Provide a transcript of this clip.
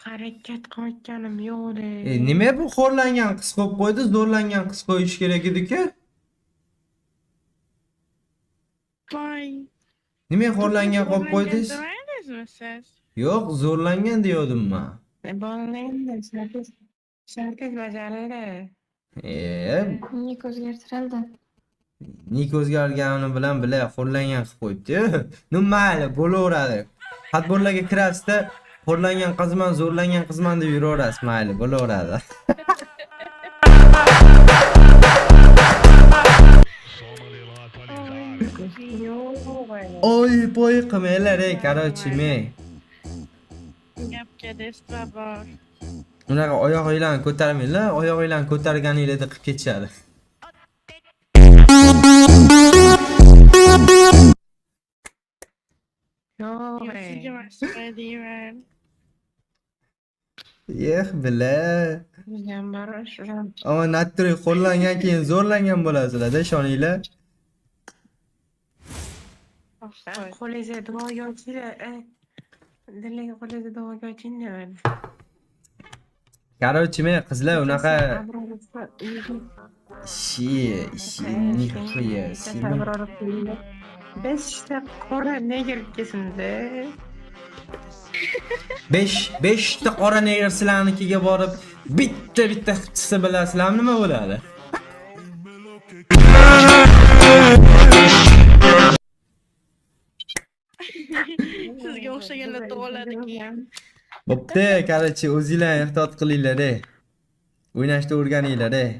Harakat qilayotganim yo'q-da. Nima bu xo'rlangan qiz qo'yib qo'ydi, zo'rlangan qiz qo'yish kerak edi-ku. Voy. Nima xo'rlangan qo'yib qo'ydingiz? Demadingizmi siz? Yo'q, zo'rlangan degandim men. Bolalarni shartingiz bajarildi. Nik o'zgartirildi. Nik o'zgargani bilan bila xo'rlangan qilib qo'yibdi-yu. Ну mayli, bo'laveradi. Xatborlarga kirasizda, xo'rlangan qizman, zo'rlangan qizman deb yuraverasiz, mayli, bo'laveradi. Oy, poy qilmanglar, ey, короче, men. Gapga desta bor. Unaqa oyog'inglarni ko'tarmanglar, oyog'inglarni ko'targaninglarda qilib ketishadi. Yo'q, sizga emas, deyman. Eh, bila. Ammo naturi qo'llangan keyin zo'rlangan bo'lasizlar-da, ishoninglar. Qo'lingizga duoga ochinglar, Dillaga qo'lingizga duoga oching deman. Короче, men qizlar unaqa shi, shi, nixuya, 5 ta qora negr kelsin-da. 5 ta qora negr sizlarnikiga borib, bitta bitta qilib chiqsa bilasizlarmi nima bo'ladi? Sizga o'xshaganlar tug'iladi keyin. Bo'pti, короче, o'zinglar ehtiyot qilinglar, ey. O'ynashni o'rganinglar, ey.